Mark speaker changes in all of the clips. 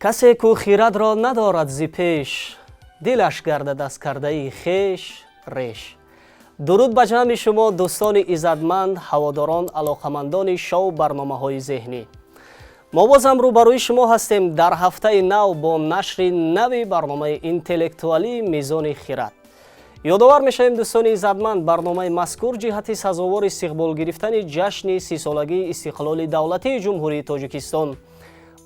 Speaker 1: Касе ку хирадро надорад зи пеш, дилаш гардад аз кардаи хеш реш. Дуруд ба ҷамъи шумо, дӯстони иззатманд, ҳаводорон, алоқамандони шоу барномаҳои зеҳнӣ. Мо бозам рӯбарӯи шумо ҳастем дар ҳафтаи нав бо нашри нави барномаи интеллектуалии «Мизони хирад». Ёдовар мешавем, дӯстони иззатманд, барномаи мазкур ҷиҳати сазовор истиқбол гирифтани ҷашни 30-солагии истиқлоли давлатии Ҷумҳурии Тоҷикистон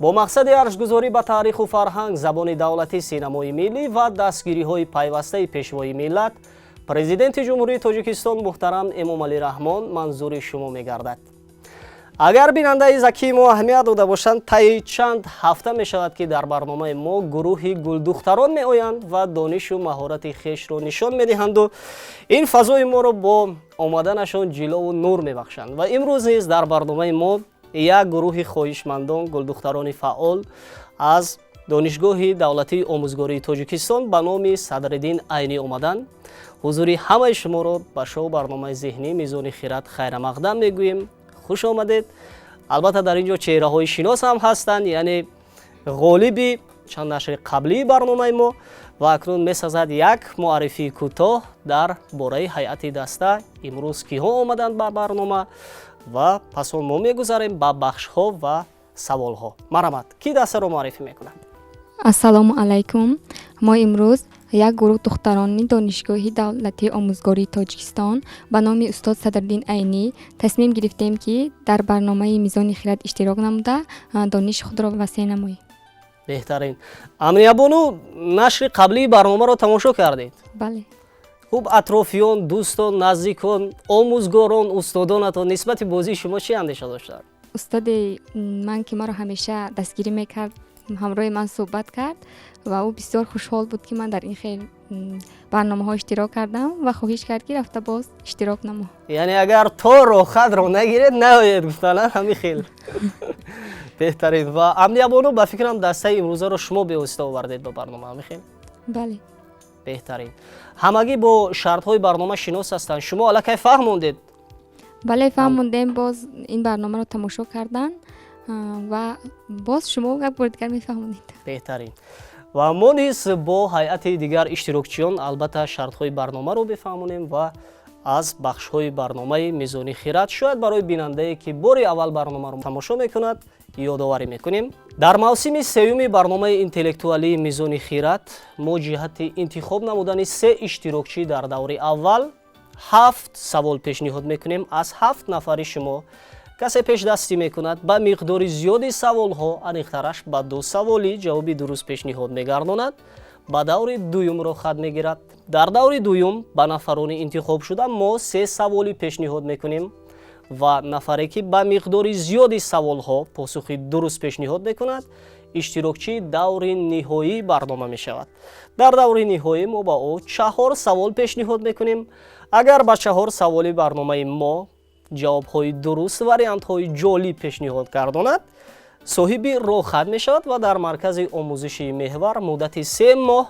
Speaker 1: бо мақсади арҷгузорӣ ба таъриху фарҳанг, забони давлатӣ, синамои миллӣ ва дастгириҳои пайвастаи Пешвои миллат, Президенти Ҷумҳурии Тоҷикистон муҳтарам Эмомалӣ Раҳмон манзури шумо мегардад. Агар бинандаи закии мо аҳамият дода бошанд, таи чанд ҳафта мешавад, ки дар барномаи мо гурӯҳи гулдухтарон меоянд ва донишу маҳорати хешро нишон медиҳанду ин фазои моро бо омаданашон ҷилову нур мебахшанд. Ва имрӯз низ дар барномаи мо як гурӯҳи хоҳишмандон, гулдухтарони фаъол аз Донишгоҳи давлатии омӯзгории Тоҷикистон ба номи Садриддин Айнӣ омаданд. Ҳузури ҳамаи шуморо ба шоу барномаи зеҳнӣ «Мизони хирад» хайрамақдам мегӯем. Хуш омадед. Албатта, дар ин ҷо чеҳраҳои шинос ҳам ҳастанд, яъне ғолиби чанд нашри қаблии барномаи мо. Ва акнун месазад як муаррифии кӯтоҳ дар бораи ҳайати даста, имрӯз киҳо омаданд ба барнома, ва пас он мо мегузарем ба бахшҳо ва саволҳо. Марҳамат, кӣ дастаро муаррифӣ мекунад?
Speaker 2: Ассалому алайкум. Мо имрӯз як гурӯҳ духтарони Донишгоҳи давлатии омӯзгории Тоҷикистон ба номи устод Садриддин Айнӣ тасмим гирифтем, ки дар барномаи «Мизони хирад» иштирок намуда, дониши худро васеъ намоем.
Speaker 1: Беҳтарин. Амниябону, нашри қаблии барномаро тамошо кардед?
Speaker 2: Бале.
Speaker 1: Хуб, атрофиён, дӯстон, наздикон, омӯзгорон, устодонатон нисбати бозии шумо чӣ андеша доштанд?
Speaker 2: Устоди ман, ки маро ҳамеша дастгирӣ мекард, ҳамроҳи ман суҳбат кард ва ӯ бисёр хушҳол буд, ки ман дар ин хел барномаҳо иштирок кардам, ва хоҳиш кард, ки рафта боз иштирок намо.
Speaker 1: Яъне агар то роҳхатро нагиред, наоед, гуфтана, ҳамин хел. Беҳтарин. Ва Амниябону, ба фикрам, дастаи имрӯзаро шумо бевосита овардед ба барнома, ҳамин хел?
Speaker 2: Бале.
Speaker 1: Беҳтарин. Ҳамагӣ бо шартҳои барнома шинос ҳастанд? Шумо аллакай фаҳмондед?
Speaker 2: Бале, фаҳмондем. Боз ин барномаро тамошо кардан ва боз шумо як бори дигар мефаҳмонед.
Speaker 1: Беҳтарин. Ва мо низ бо ҳайати дигар иштирокчиён албатта шартҳои барномаро бифаҳмонем ва аз бахшҳои барномаи «Мизони хирад» шояд барои бинандае, ки бори аввал барномаро тамошо мекунад, ёдоварӣ мекунем. Дар мавсими сеюми барномаи интеллектуалии «Мизони хирад» мо ҷиҳати интихоб намудани се иштирокчӣ дар даври аввал ҳафт савол пешниҳод мекунем. Аз ҳафт нафари шумо касе пешдастӣ мекунад, ба миқдори зиёди саволҳо, аниқтараш ба ду саволи ҷавоби дуруст пешниҳод мегардонад, ба даври дуюм роҳхат мегирад. Дар даври дуюм ба нафарони интихобшуда мо се саволи пешниҳод мекунем ва нафаре, ки ба миқдори зиёди саволҳо посухи дуруст пешниҳод мекунад, иштирокчии даври ниҳоии барнома мешавад. Дар даври ниҳоӣ мо ба ӯ чаҳор савол пешниҳод мекунем. Агар ба чаҳор саволи барномаи мо ҷавобҳои дуруст, вариантҳои ҷолиб пешниҳод гардонад, соҳиби роҳхат мешавад ва дар маркази омӯзиши «Меҳвар» муддати 3 моҳ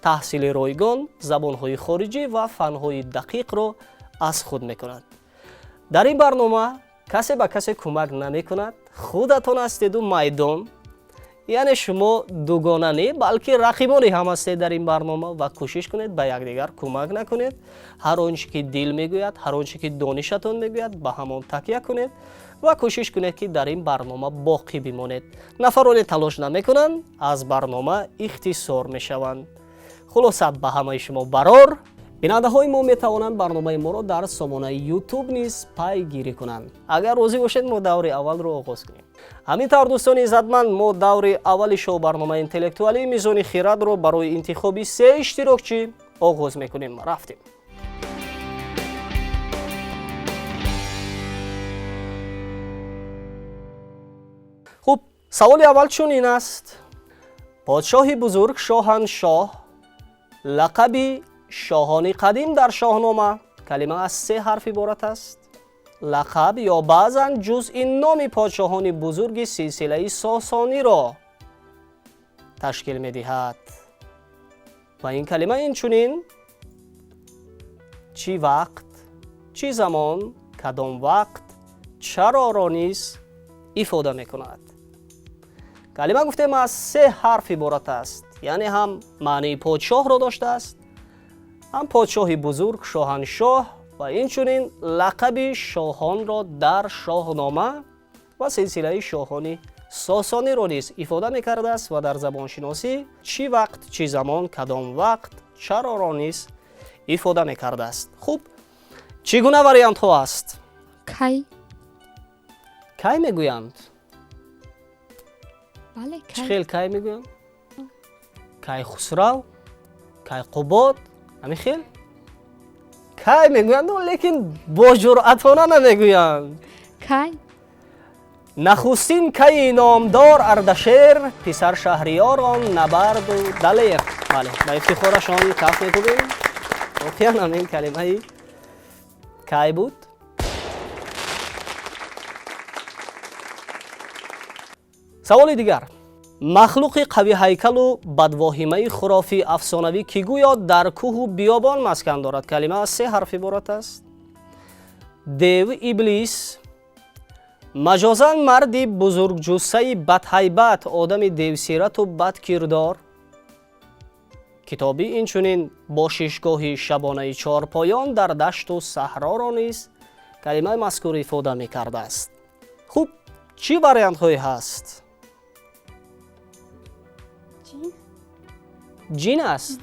Speaker 1: таҳсили ройгон, забонҳои хориҷӣ ва фанҳои дақиқро аз худ мекунад. Дар ин барнома касе ба касе кӯмак намекунад, худатон ҳастеду майдон. Яъне шумо дугона не, балки рақибони ҳам ҳастед дар ин барнома ва кӯшиш кунед, ба якдигар кӯмак накунед. Ҳар он чӣ ки дил мегӯяд, ҳар он чӣ ки донишатон мегӯяд, ба ҳамон такя кунед ва кӯшиш кунед, ки дар ин барнома боқӣ бимонед. Нафароне талош намекунанд, аз барнома ихтисор мешаванд. Хулоса, ба ҳамаи шумо барор. Бинандаҳои мо метавонанд барномаи моро дар сомонаи Ютуб низ пайгирӣ кунанд. Агар розӣ бошед, мо даври аввалро оғоз кунем. Ҳамин тавр, дӯстони иззатманд, мо даври аввали шоу барномаи интеллектуалии «Мизони хирадро» барои интихоби се иштирокчӣ оғоз мекунем. Рафтем. Хуб, саволи аввал чунин аст: подшоҳи бузург Шоҳаншоҳ, лақаби шоҳони қадим дар Шоҳнома, калима аз се ҳарф иборат аст, лақаб ё баъзан ҷузъи номи подшоҳони бузурги силсилаи Сосониро ташкил медиҳад ва ин калима инчунин чӣ вақт, чӣ замон, кадом вақт, чароро низ ифода мекунад. Калима гуфтем аз се ҳарф иборат аст, яъне ҳам маънии подшоҳро доштааст, ҳам подшоҳи бузург, шоҳаншоҳ ва инчунин лақаби шоҳонро дар шоҳнома ва силсилаи шоҳони сосониро низ ифода мекардааст ва дар забоншиносӣ чӣ вақт, чӣ замон, кадом вақт, чароро низ ифода мекардааст. Хуб, чӣ гуна вариантҳо аст?
Speaker 2: Кай.
Speaker 1: Кай мегӯянд?
Speaker 2: Бале.
Speaker 1: Чӣ хел кай мегӯянд? Кай Хусрав, Кай Қубод, ҳамин хел кай мегӯянд, лекин бо ҷуръатона намегӯянд.
Speaker 2: Кай.
Speaker 1: Нахустин кайи номдор Ардашер, писар Шаҳриёр, он набарду далер. Бале, ба ифтихорашон каф мекунем. Воқеан ҳамин калимаи кай буд. Саволи дигар. Махлуқи қавиҳайкалу бадвоҳимаи хурофӣ афсонавӣ, ки гӯё дар кӯҳу биёбон маскан дорад. Калима аз се ҳарф иборат аст. Дев, иблис, маҷозан марди бузургҷуссаи бадҳайбат, одами девсирату бадкирдор. Китобӣ инчунин бошишгоҳи шабонаи чорпоён дар дашту саҳроро низ калимаи мазкур ифода мекардааст. Хуб, чӣ вариантҳое ҳаст? Ҷин аст?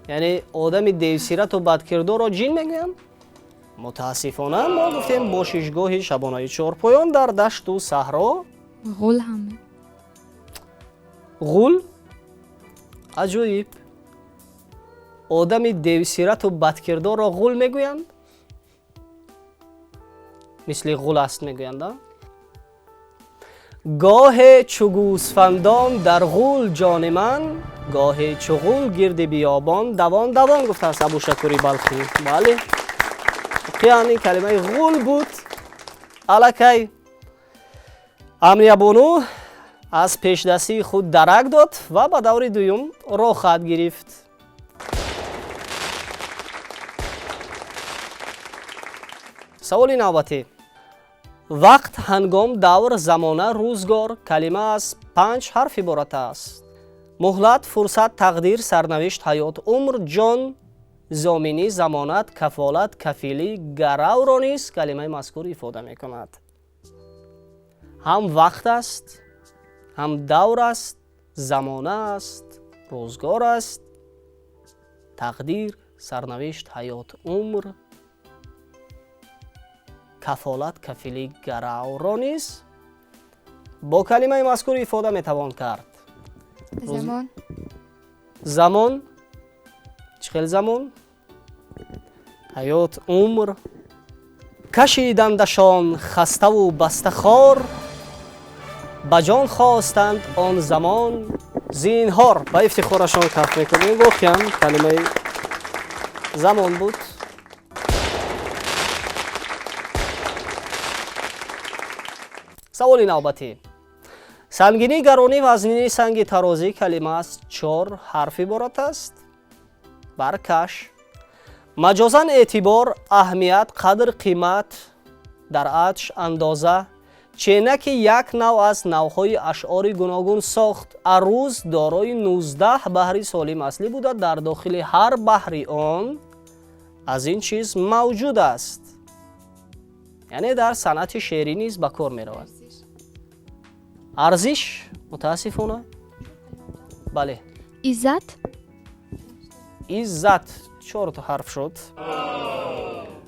Speaker 1: Яъне одами девсирату бадкирдорро ҷин мегӯянд? Мутаассифона, мо гуфтем бошишгоҳи шабонаи чорпоён дар дашту саҳро.
Speaker 2: Ғул ҳам.
Speaker 1: Ғул? Аҷоиб, одами девсирату бадкирдорро ғул мегӯянд? Мисли ғул аст мегӯянд, а? Гоҳе чу гӯсфандон дар ғул ҷони ман, гоҳе чу ғул гирди биёбон давон давон, гуфтааст Абушакури Балхӣ. Бале, воқеан ин калимаи ғул буд. Аллакай Амниябону аз пешдастии худ дарак дод ва ба даври дуюм роҳхат гирифт. Саволи навбатӣ. Вақт, ҳангом, давр, замона, рӯзгор. Калима аз панҷ ҳарф иборат аст. Муҳлат, фурсат, тақдир, сарнавишт, ҳаёт, умр, ҷон, зоминӣ, замонат, кафолат, кафилӣ, гаравро низ калимаи мазкур ифода мекунад. Ҳам вақт аст, ҳам давр аст, замона аст, рӯзгор аст, тақдир, сарнавишт, ҳаёт, умр, кафолат, кафилӣ, гаравро низ бо калимаи мазкур ифода метавон кард.
Speaker 2: Замон.
Speaker 1: Замон? Чӣ хел замон? Ҳаёт, умр. Кашидандашон хаставу бастахор, ба ҷон хостанд он замон зинҳор. Ба ифтихорашон каф мекунем. Воқеан калимаи замон буд. Саволи навбатӣ. Сангинӣ, гаронӣ, вазнинии санги тарозӣ. Калима аз чор ҳарф иборат аст. Баркаш. Маҷозан эътибор, аҳамият, қадр, қимат, дар атш, андоза. Ченаки як нав аз навъҳои ашъори гуногун сохт. Аруз дорои 19 баҳри солим аслӣ буда, дар дохили ҳар баҳри он аз ин чиз мавҷуд аст. Яъне дар санъати шеърӣ низ ба кор меравад. Арзиш? Мутаассифона, бале.
Speaker 3: Иззат.
Speaker 1: Иззат чорта ҳарф шуд.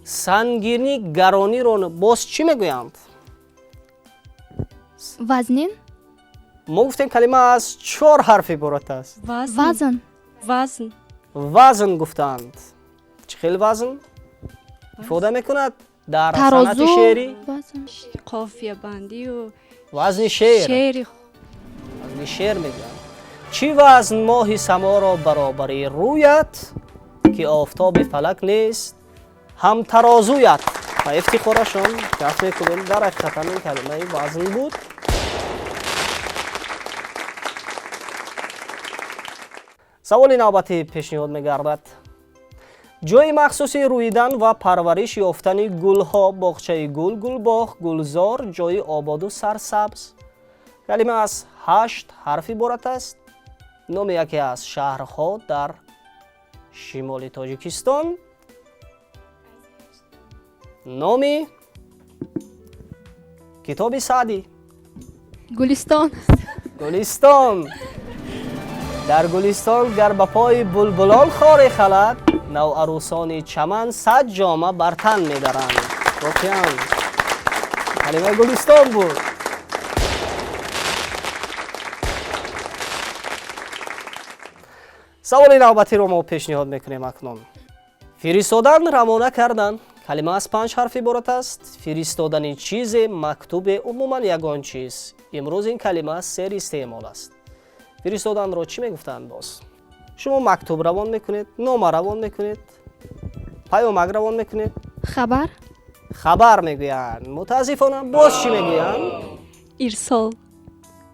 Speaker 1: Сангинӣ, гарониро боз чӣ мегӯянд?
Speaker 3: Вазнин.
Speaker 1: Мо гуфтем, калима аз чор ҳарф иборат аст.
Speaker 3: Вазн.
Speaker 4: Вазн.
Speaker 1: Вазн гуфтанд. Чӣ хел вазн ифода мекунад дар санъати шеърӣ?
Speaker 4: Қофиябандию.
Speaker 1: Вазни шеър. Вазни шеър мегӯянд. Чӣ вазн моҳи саморо баробари рӯят, ки офтоби фалак нест ҳамтарозуят. Ба ифтихорашон каф мекунем. Дар ҳақиқатан ин калимаи вазн буд. Саволи навбатӣ пешниҳод мегардад. Ҷои махсуси рӯидан ва парвариш ёфтани гулҳо: боғчаи гул, гулбоғ, гулзор, ҷои ободу сарсабз. Калима аз 8 ҳарф иборат аст. Номи яке аз шаҳрҳо дар шимоли Тоҷикистон. Номи китоби Саъдӣ.
Speaker 3: Гулистон.
Speaker 1: Гулистон. Дар гулистон гар ба пои булбулон хоре халад, наварӯсони чаман 100 ҷома бар тан медаранд. Воқеан калимаи гулистон буд. Саволи навбатиро мо пешниҳод мекунем акнун. Фиристодан, равона кардан. Калима аз 5 ҳарф иборат аст. Фиристодани чизе, мактубе, умуман ягон чиз. Имрӯз ин калима сер истеъмол аст. Фиристоданро чӣ мегуфтанд боз? Шумо мактуб равон мекунед, нома равон мекунед, паёмак равон мекунед?
Speaker 3: Хабар.
Speaker 1: Хабар мегӯянд. Мутаассифона, боз чӣ мегӯянд?
Speaker 4: Ирсол.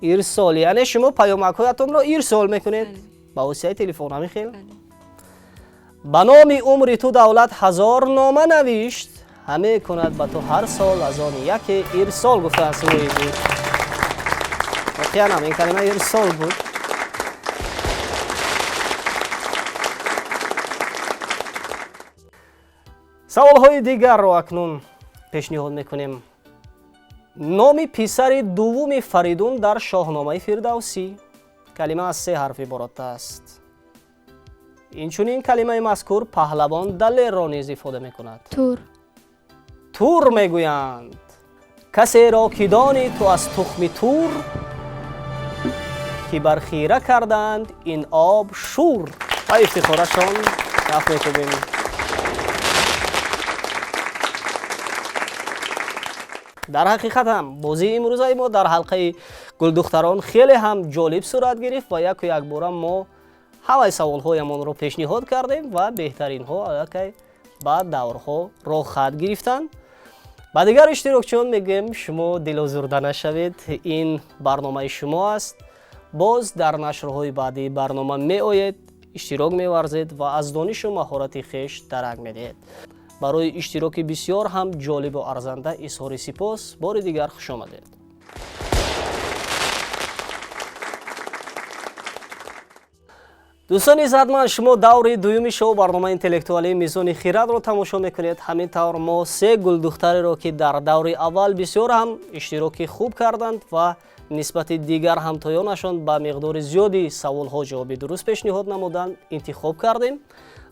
Speaker 1: Ирсол, яъне шумо паёмакҳоятонро ирсол мекунед ба воситаи телефон, ҳамин хел? Ба номи умри ту давлат 1000 нома навишт, ҳаме кунад ба ту ҳар сол аз он яке ирсол, гуфтааст Муизӣ. Воқеан ҳам ин калима ирсол буд. Саволҳои дигарро акнун пешниҳод мекунем. Номи писари дуввуми Фаридун дар Шоҳномаи Фирдавсӣ. Калима аз 3 ҳарф иборат аст. Инчунин калимаи мазкур паҳлавон далерро низ ифода мекунад.
Speaker 3: Тур.
Speaker 1: Тур мегӯянд. Касеро ки донӣ ту аз тухми тур, ки бархира карданд ин об шур. Ба ифтихорашон каф мекӯбем. Дар ҳақиқат ҳам бозии имрӯзаи мо дар ҳалқаи гулдухтарон хеле ҳам ҷолиб сурат гирифт ва яку якбора мо ҳамаи саволҳоямонро пешниҳод кардем ва беҳтаринҳо аллакай ба даврҳо роҳхат гирифтанд. Ба дигар иштирокчиён мегӯем, шумо дилозурда нашавед, ин барномаи шумо аст. Боз дар нашрҳои баъдии барнома меоед, иштирок меварзед ва аз донишу маҳорати хеш дарак медиҳед. Барои иштироки бисёр ҳам ҷолибу арзанда изҳори сипос. Бори дигар хуш омадед. Дӯстони иззатманд, шумо даври дуюми шоу барномаи интеллектуалии Мизони хирадро тамошо мекунед. Ҳамин тавр мо 3 гулдухтареро, ки дар даври аввал бисёр ҳам иштироки хуб карданд ва нисбати дигар ҳамтоёнашон ба миқдори зиёди саволҳо ҷавоби дуруст пешниҳод намуданд, интихоб кардем.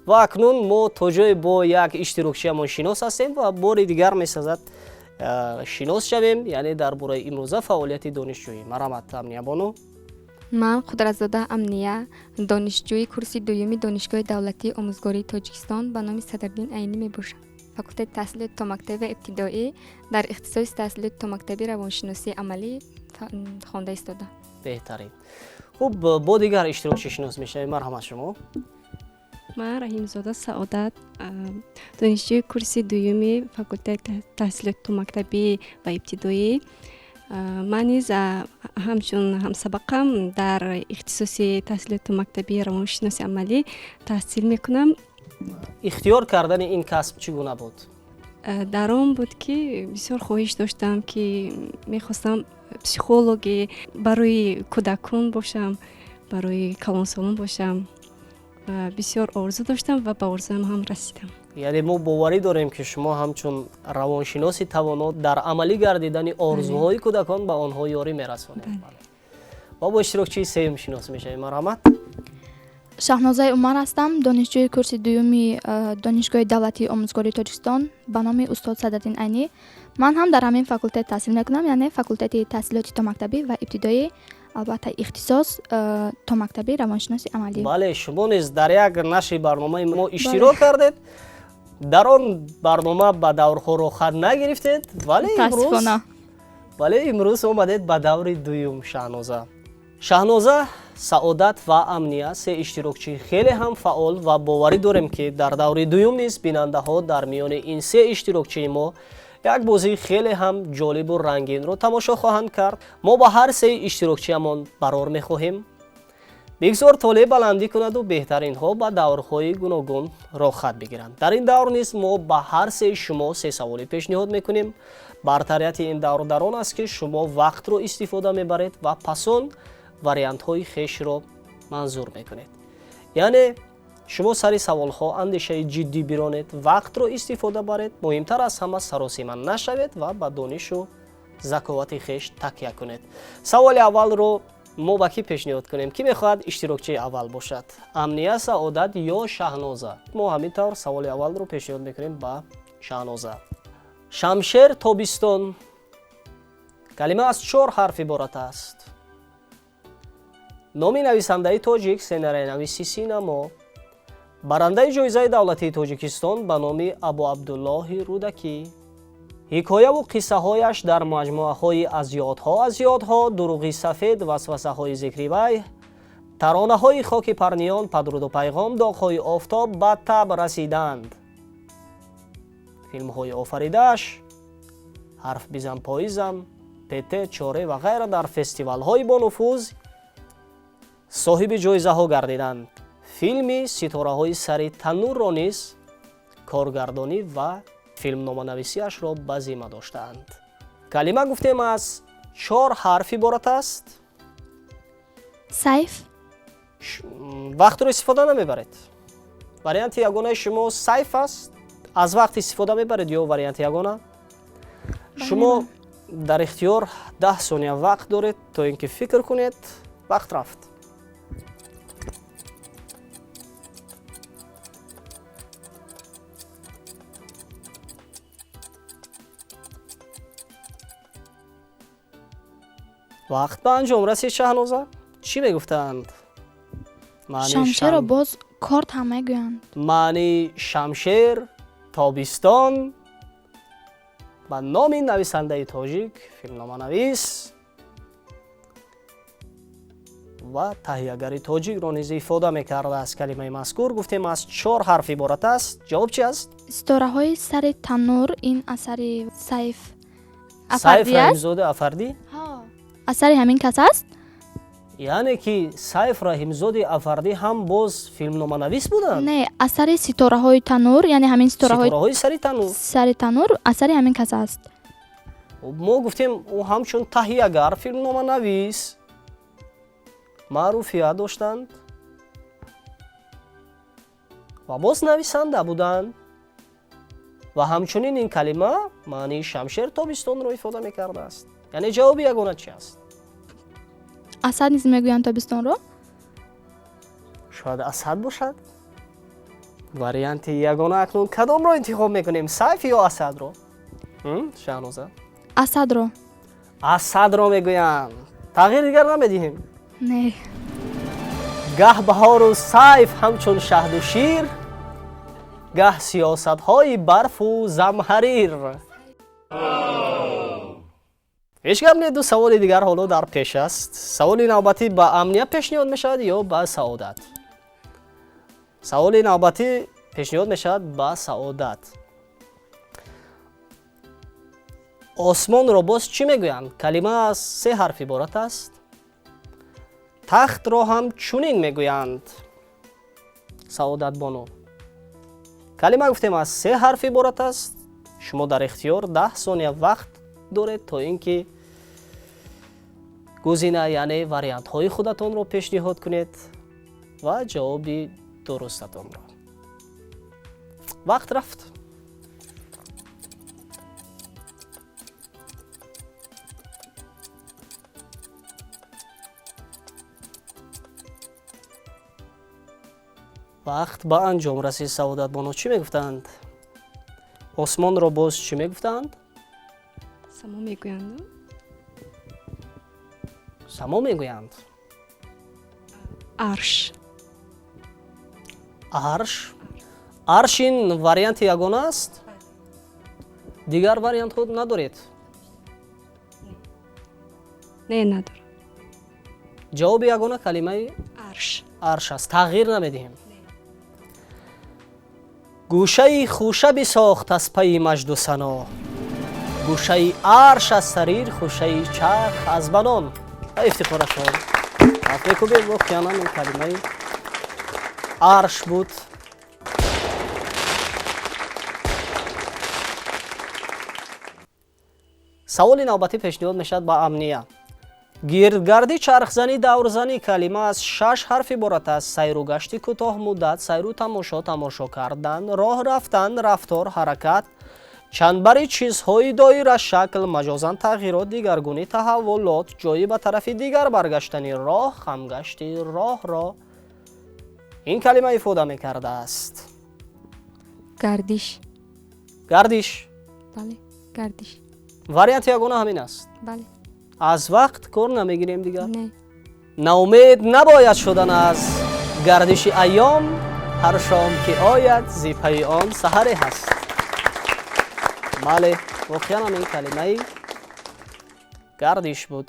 Speaker 1: Ва акнун мо то ҷое бо як иштирокчиамон шинос ҳастем ва бори дигар месазад шинос шавем, яъне дар бораи имрӯза фаъолияти донишҷӯӣ. Марҳамат, Амниябону.
Speaker 2: Ман Қудратзода Амния, донишҷӯи курси дуюми Донишгоҳи давлатии омӯзгории Тоҷикистон ба номи Садриддин Айнӣ мебошам. Факултети таҳсилоти томактабӣ ва ибтидоӣ дар ихтисоси таҳсилоти томактабӣ равоншиносии амалӣ хонда истода.
Speaker 1: Беҳтарин. Хуб, бо дигар иштирокчӣ шинос мешавем. Марҳамат, шумо.
Speaker 4: Ман Раҳимзода Саодат, донишҷӯи курси дуюми факултети таҳсилоти томактабӣ ва ибтидоӣ. Ман низ ҳамчун ҳамсабақам дар ихтисоси таҳсилоти томактабӣ равоншиноси амалӣ таҳсил мекунам.
Speaker 1: Ихтиёр кардани ин касб чӣ гуна буд?
Speaker 4: Дар он буд, ки бисёр хоҳиш доштам, ки мехостам психологи барои кӯдакон бошам, барои калонсолон бошам. Бисёр орзу доштам ва ба орзуам ҳам расидам.
Speaker 1: Яъне мо боварӣ дорем, ки шумо ҳамчун равоншиноси тавоно дар амалӣ гардидани орзуҳои кӯдакон ба онҳо ёрӣ мерасонед. Ва бо иштирокчии сеюм шинос мешавем. Марҳамат.
Speaker 3: Шаҳнозаи Умар ҳастам, донишҷӯи курси дуюми Донишгоҳи давлатии омӯзгории Тоҷикистон ба номи устод Садриддин Айнӣ. Ман ҳам дар ҳамин факултет таҳсил мекунам, яъне факултети таҳсилоти томактабӣ ва ибтидоӣ, албатта ихтисос томактабӣ равоншиноси амалӣ.
Speaker 1: Бале, шумо низ дар як нашри барномаи мо иштирок кардед. Дар он барнома ба даврҳо роҳхат нагирифтед,
Speaker 3: Мутаассифона.
Speaker 1: вале имрӯз омадед ба даври дуюм. Шаҳноза. Шаҳноза, Саодат ва Амния се иштирокчии хеле ҳам фаъол ва боварӣ дорем, ки дар даври дуюм низ бинандаҳо дар миёни ин се иштирокчии мо як бозии хеле ҳам ҷолибу рангинро тамошо хоҳанд кард. Мо ба ҳар се иштирокчиамон барор мехоҳем. Бигзор толеъ баландӣ кунаду беҳтаринҳо ба даврҳои гуногун роҳхат бигиранд. Дар ин давр низ мо ба ҳар сеи шумо се саволе пешниҳод мекунем. Бартарияти ин давр дар он аст, ки шумо вақтро истифода мебаред ва пас он вариантҳои хешро манзур мекунед. Яъне шумо сари саволҳо андешаи ҷиддӣ биронед, вақтро истифода баред, муҳимтар аз ҳама саросима нашавед ва ба донишу заковати хеш такя кунед. Саволи аввалро мо ба кӣ пешниҳод кунем? Кӣ мехоҳад иштирокчии аввал бошад? Амния, Саодат ё Шаҳноза? Мо ҳамин тавр саволи аввалро пешниҳод мекунем ба Шаҳноза. Шамшер тобистон. Калима аз чор ҳарф иборат аст. Номи нависандаи тоҷик, сценариянависи синамо, барандаи ҷоизаи давлатии Тоҷикистон ба номи Абуабдуллоҳи Рӯдакӣ. Ҳикояву қиссаҳояш дар маҷмӯаҳои аз ёдҳо аз ёдҳо, Дурӯғи сафед, Васвасаҳои зикривай, Таронаҳои хоки парниён, Падруду пайғом, Доғҳои офтоб ба таб расиданд. Филмҳои офаридааш Ҳарф бизан поизам, Пете, Чоре ва ғайра дар фестивалҳои бонуфуз соҳиби ҷоизаҳо гардиданд. Филми Ситораҳои сари таннурро низ коргардонӣ ва филмноманависиашро ба зимма доштаанд. Калима гуфтем аз чор ҳарф иборат аст.
Speaker 3: Сайф.
Speaker 1: Вақтро истифода намебаред. Варианти ягонаи шумо сайф аст. Аз вақт истифода мебаред ё варианти ягона? Шумо дар ихтиёр 10 сония вақт доред, то ин ки фикр кунед. Вақт рафт. Вақт ба анҷом расид. Шаҳноза, чӣ мегуфтанд?
Speaker 3: Шамшерро боз корд ҳам мегӯянд.
Speaker 1: Маънии шамшер тобистон ба номи нависандаи тоҷик, филмноманавис ва таҳиягари тоҷикро низ ифода мекардааст. Калимаи мазкур гуфтем аз чор ҳарф иборат аст. Ҷавоб чи аст?
Speaker 3: Ситораҳои сари таннур ин асари Сайф
Speaker 1: Сайф
Speaker 3: Афардӣ аст?
Speaker 1: Раҳимзода Афардӣ?
Speaker 3: Асари ҳамин кас аст?
Speaker 1: Яъне ки Сайф Раҳимзоди Афардӣ ҳам боз филмноманавис буданд?
Speaker 3: Не, асари Ситораҳои таннур, яъне ҳамин ситораҳои
Speaker 1: Ситораҳои сари таннур.
Speaker 3: Сари таннур асари ҳамин кас аст.
Speaker 1: Мо гуфтем, ӯ ҳамчун таҳиягар, филмноманавис маъруфият доштанд ва боз нависанда буданд ва ҳамчунин ин калима маънии шамшер тобистонро ифода мекардааст. Яъне ҷавоби ягона чи аст?
Speaker 3: Асад низ мегӯянд тобистонро.
Speaker 1: Шояд Асад бошад варианти ягона. Акнун кадомро интихоб мекунем, Сайф ё Асадро, Шаҳноза?
Speaker 3: Асадро.
Speaker 1: Асадро мегӯянд. Тағйир дигар намедиҳем?
Speaker 3: Не.
Speaker 1: Гаҳ баҳору сайф ҳамчун шаҳду шир, гаҳ сиёсатҳои барфу замҳарир. Ҳеҷ гап не, ду саволи дигар ҳоло дар пеш аст. Саволи навбатӣ ба Амния пешниҳод мешавад ё ба Саодат? Саволи навбатӣ пешниҳод мешавад ба Саодат. Осмонро боз чӣ мегӯянд? Калима аз се ҳарф иборат аст. Тахтро ҳам чунин мегӯянд. Саодатбону, калима гуфтем аз се ҳарф иборат аст. Шумо дар ихтиёр 10 сония вақт доред, то ин ки гузина, яъне вариантҳои худатонро пешниҳод кунед ва ҷавоби дурустатонро. Вақт рафт. Вақт ба анҷом расид. Саодатбоно, чӣ мегуфтанд? Осмонро боз чӣ мегуфтанд?
Speaker 4: Само мегӯянд.
Speaker 1: Само мегӯянд.
Speaker 4: Арш.
Speaker 1: Арш. Арш ин варианти ягона аст? Дигар вариантҳо надоред?
Speaker 4: Не, надорам.
Speaker 1: Ҷавоби ягона калимаи
Speaker 4: арш.
Speaker 1: Арш аст. Тағйир намедиҳем. Гӯшаи хуша бисохт аз пайи маҷду сано, гӯшаи арш аз сарир, хушаи чарх аз банон. Ба ифтихорашон. Каф мекӯбед. Воқеан ҳам ин калимаи арш буд. Саволи навбатӣ пешниҳод мешавад ба Амния. Гирдгардӣ, чархзанӣ, даврзанӣ, калима аз шаш ҳарф иборат аст. Сайру гашти кӯтоҳмуддат, сайру тамошо, тамошо кардан, роҳ рафтан, рафтор, ҳаракат, чандбари чизҳои доира шакл, маҷозан тағйирот, дигаргунӣ, таҳаввулот, ҷойи ба тарафи дигар баргаштани роҳ, хамгашти роҳро ин калима ифода мекардааст.
Speaker 2: Гардиш.
Speaker 1: Гардиш.
Speaker 2: Бале, гардиш.
Speaker 1: Варианти ягона ҳамин аст?
Speaker 2: Бале.
Speaker 1: Аз вақт кор намегирем дигар?
Speaker 2: Не.
Speaker 1: Ноумед набояд шудан аз гардиши айём, ҳар шом ки ояд, зи пайи он саҳаре ҳаст. Бале, воқеан ҳам ин калимаи гардиш буд.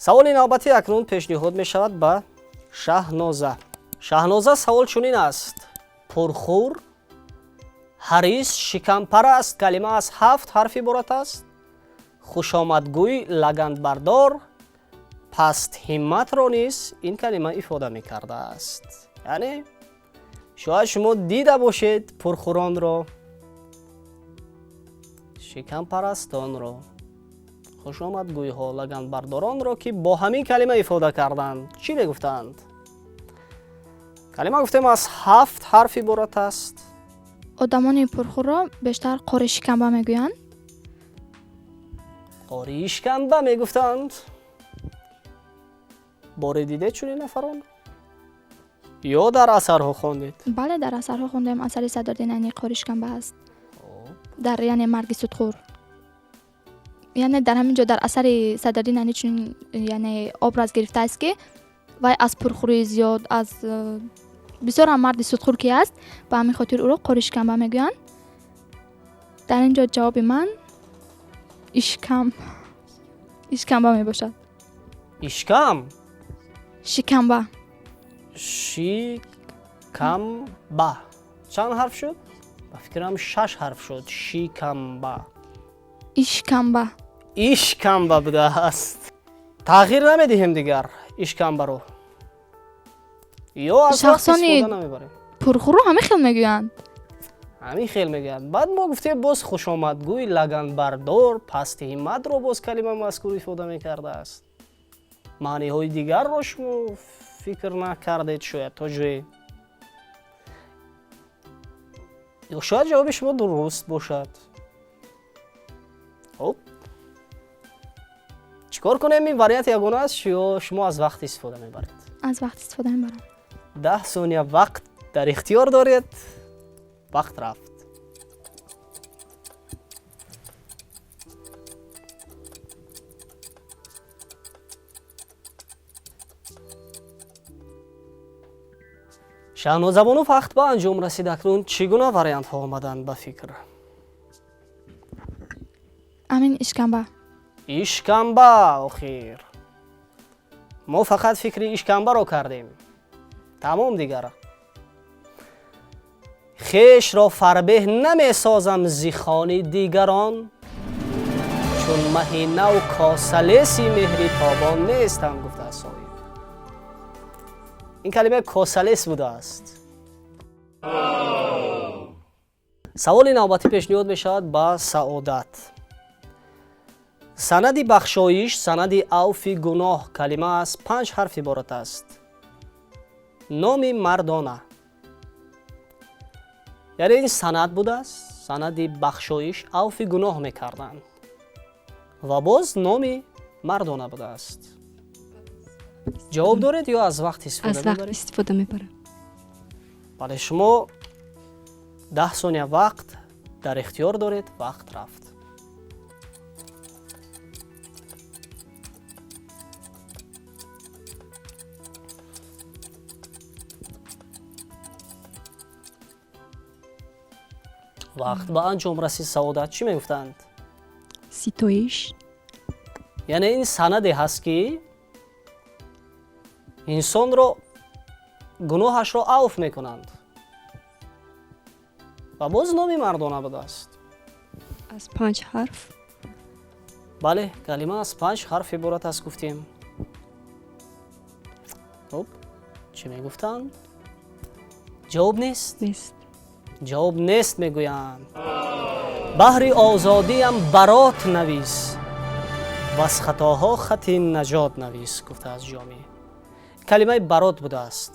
Speaker 1: Саволи навбатӣ акнун пешниҳод мешавад ба Шаҳноза. Шаҳноза, савол чунин аст. Пурхур, ҳарис, шикампараст, калима аз ҳафт ҳарф иборат аст. Хушомадгӯй, лагандбардор, пастҳимматро низ ин калима ифода мекардааст. Яъне шояд шумо дида бошед пурхӯронро, шикампарастонро, хушомадгӯйҳо, лагандбардоронро, ки бо ҳамин калима ифода карданд. Чӣ мегуфтанд? Калима, гуфтем, аз ҳафт ҳарф иборат аст.
Speaker 3: Одамони пурхӯрро бештар қори шикамба мегӯянд.
Speaker 1: Қори шикамба мегуфтанд. Боре дидед чунин нафарон? Ё дар асарҳо хондед?
Speaker 3: Бале, дар асарҳо хондем. Асари Садриддин Айнӣ қори шикамба аст. Дар, яъне, марги судхӯр. Яъне дар ҳамин ҷо дар асари Садриддин Айнӣ чунин, яъне, образ гирифтааст, ки вай аз пурхӯрии зиёд, аз бисёр ҳам марди судхӯр ки аст, ба ҳамин хотир ӯро қори шикамба мегӯянд. Дар ин ҷо ҷавоби ман ишкам, ишкамба мебошад.
Speaker 1: Ишкам?
Speaker 3: Шикамба.
Speaker 1: Шикамба чанд ҳарф шуд? Ба фикрам, шаш ҳарф шуд. Шикамба.
Speaker 3: Ишкамба.
Speaker 1: Ишкамба будааст. Тағйир намедиҳем дигар ишкамбаро ё аз вақт
Speaker 3: Шахсони
Speaker 1: истифода намебарем?
Speaker 3: пурхӯрро ҳамин хел мегӯянд.
Speaker 1: Ҳамин хел мегӯянд. Баъд мо гуфтем, боз хушомадгӯй, лаганбардор, пасти ҳимматро боз калима мазкур ифода мекардааст. Маъниҳои дигарро шумо фикр накардед шояд то ҷое. Ё шояд ҷавоби шумо дуруст бошад. Хуб, чӣ кор кунем? Ин вариант ягона аст ё шумо аз вақт истифода мебаред?
Speaker 3: Аз вақт истифода мебарам.
Speaker 1: 10 сония вақт дар ихтиёр доред. Вақт рафт. Шаҳнозабону, вақт ба анҷом расид. Акнун чӣ гуна вариантҳо омаданд ба фикр?
Speaker 3: Ҳамин ишкамба.
Speaker 1: Ишкамба. Охир мо фақат фикри ишкамбаро кардем, тамом. Дигар хешро фарбеҳ намесозам зи хони дигарон, чун маҳи нав косалеси меҳри тобон нестам, гуфтааст соҳиб. Ин калима косалес будааст. Саволи навбатӣ пешниҳод мешавад ба Саодат. Санади бахшоиш, санади авфи гуноҳ, калима аз панҷ ҳарф иборат аст. Номи мардона. Яъне ин санад будааст, санади бахшоиш, авфи гуноҳ мекарданд ва боз номи мардона будааст. Ҷавоб доред ё аз вақт истифода
Speaker 4: Аз вақт
Speaker 1: мебаред?
Speaker 4: истифода мебарам.
Speaker 1: Бале, шумо 10 сония вақт дар ихтиёр доред. Вақт рафт. Вақт ба анҷом расид. Саодат, чӣ мегуфтанд?
Speaker 4: Ситоиш.
Speaker 1: Яъне ин санаде ҳаст, ки инсонро гуноҳашро авф мекунанд ва боз номи мардона будааст.
Speaker 4: Аз панҷ ҳарф.
Speaker 1: Бале, калима аз панҷ ҳарф иборат аст, гуфтем. Хуб, чӣ мегуфтанд? Ҷавоб нест?
Speaker 4: Нест.
Speaker 1: Ҷавоб нест, мегӯянд. Баҳри озодиам барот навис, ваз хатоҳо хати наҷот навис, гуфтааст Ҷомӣ. Калимаи барот будааст.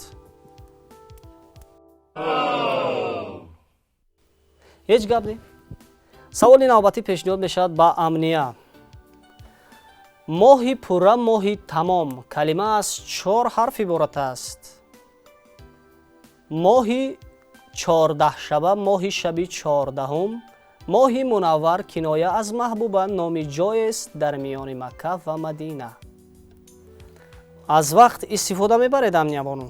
Speaker 1: Ҳеҷ гап не. Саволи навбатӣ пешниҳод мешавад ба Амния. Моҳи пурра, моҳи тамом. Калима аз чор ҳарф иборат аст. Моҳи чордаҳшаба, моҳи шаби чордаҳум, моҳи мунаввар, киноя аз маҳбуба, номи ҷоест дар миёни Макка ва Мадина. Аз вақт истифода мебаред, Амниябону?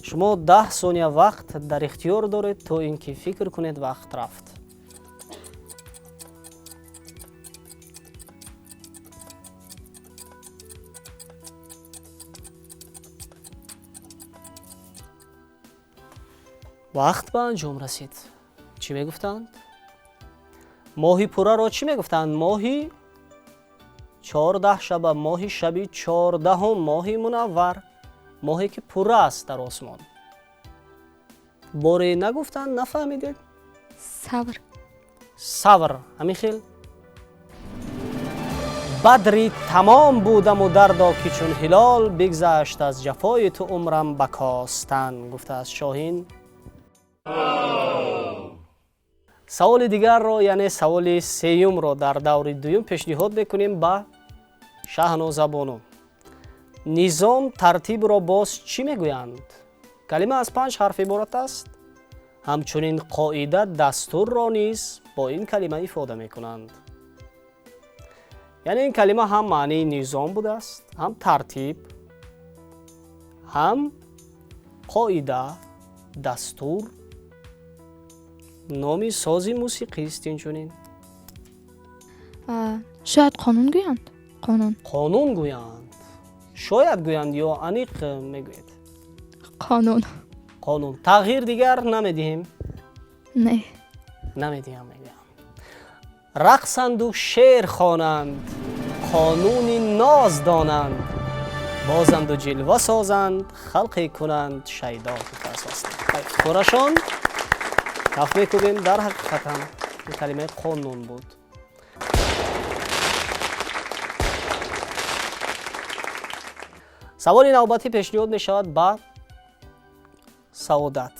Speaker 1: Шумо 10 сония вақт дар ихтиёр доред, то ин ки фикр кунед. Вақт рафт. Вақт ба анҷом расид. Чӣ мегуфтанд? Моҳи пурраро чӣ мегуфтанд? Моҳи 14 шаба, моҳи шаби чордаҳум, моҳи мунаввар, моҳе ки пурра аст дар осмон. Боре нагуфтанд, нафаҳмидед?
Speaker 2: Савр.
Speaker 1: Савр, ҳамин хел. Бадри тамом будаму дардо, ки чун ҳилол бигзашт аз ҷафои ту умрам ба костан, гуфтааст Шоҳин. Саволи дигарро, яъне саволи сеюмро дар даври дуюм пешниҳод мекунем ба Шаҳнозабону. Низом, тартибро боз чӣ мегӯянд? Калима аз панҷ ҳарф иборат аст. Ҳамчунин қоида, дастурро низ бо ин калима ифода мекунанд. Яъне ин калима ҳам маънии низом будааст, ҳам тартиб, ҳам қоида, дастур, номи сози мусиқист инчунин.
Speaker 3: Шояд қонун гӯянд? Қонун.
Speaker 1: Қонун гӯянд. Шояд гӯянд ё аниқ мегӯед?
Speaker 3: Қонун.
Speaker 1: Қонун. Тағйир дигар намедиҳем?
Speaker 3: Не.
Speaker 1: Намедиҳам, мегӯям. Рақсанду шеър хонанд, қонуни ноз донанд, бозанду ҷилва созанд, халқе кунанд шайдо. Ифтихорашон каф мекӯбем. Дар ҳақиқат ҳам ин калимаи қонун буд. Саволи навбатӣ пешниҳод мешавад ба Саодат.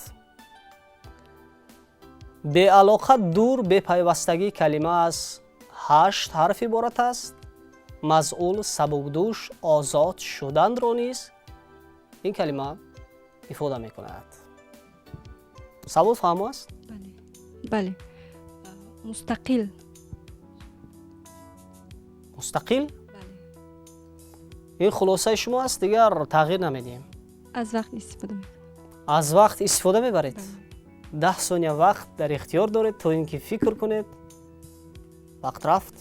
Speaker 1: Беалоқа, дур, бепайвастагӣ. Калима аз ҳашт ҳарф иборат аст. Масъул, сабукдӯш, озод шуданро низ ин калима ифода мекунад. Савол фаҳмо аст?
Speaker 4: Бале, мустақил.
Speaker 1: Мустақил. Ин хулосаи шумо аст, дигар тағйир намедиҳем?
Speaker 4: Аз вақт истифода мекунам.
Speaker 1: Аз вақт истифода мебаред. 10 сония вақт дар ихтиёр доред, то ин ки фикр кунед. Вақт рафт.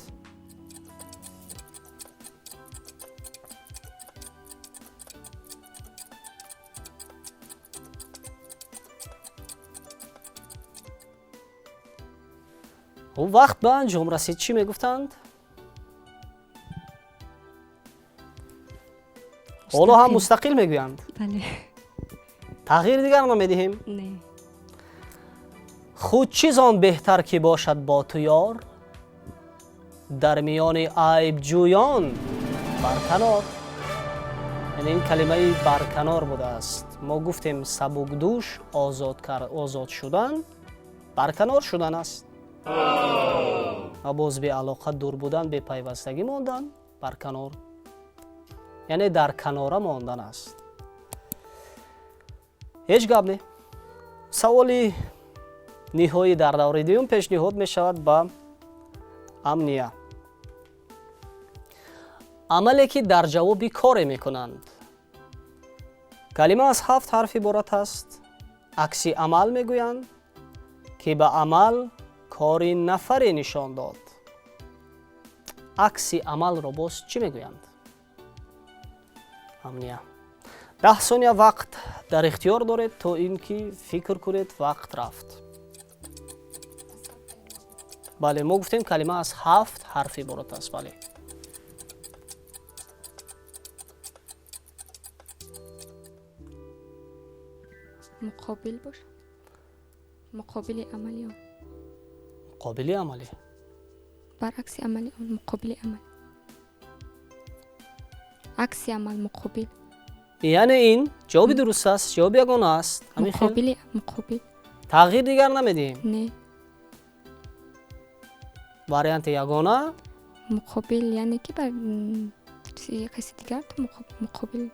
Speaker 1: Вақт ба анҷом расид. Чӣ мегуфтанд? Ҳоло ҳам мустақил мегӯянд?
Speaker 4: Бале.
Speaker 1: Тағйир дигар намедиҳем?
Speaker 4: Не.
Speaker 1: Худ чиз он беҳтар, ки бошад бо ту ёр, дар миёни айбҷӯён барканор. Яъне ин калимаи барканор будааст. Мо гуфтем, сабукдӯш, озод шудан, барканор шудан аст. Ва боз беалоқа, дур будан, бепайвастагӣ мондан, барканор, яъне дар канора мондан аст. Ҳеҷ гап не. Саволи ниҳоӣ дар даври дуюм пешниҳод мешавад ба Амния. Амале, ки дар ҷавоби коре мекунанд. Калима аз ҳафт ҳарф иборат аст. Акси амал мегӯянд, ки ба амал кори нафаре нишон дод. Акси амалро боз чӣ мегӯянд? Амния, 10 сония вақт дар ихтиёр доред, то ин ки фикр кунед. Вақт рафт. Бале, мо гуфтем, калима аз ҳафт ҳарф иборат аст. Бале,
Speaker 2: Муқобил бошад, муқобили амали он.
Speaker 1: Муқобили амалӣ.
Speaker 2: Баръакси амали он, муқобили амал, акси амал, муқобил.
Speaker 1: Яъне ин ҷавоби дуруст аст, ҷавоби ягона аст, ҳамин хел?
Speaker 2: Муқобили, муқобил.
Speaker 1: Тағйир дигар намедиҳем?
Speaker 2: Не.
Speaker 1: Варианти ягона.
Speaker 2: Муқобил, яъне ки бар чизи каси дигар ту муқобил,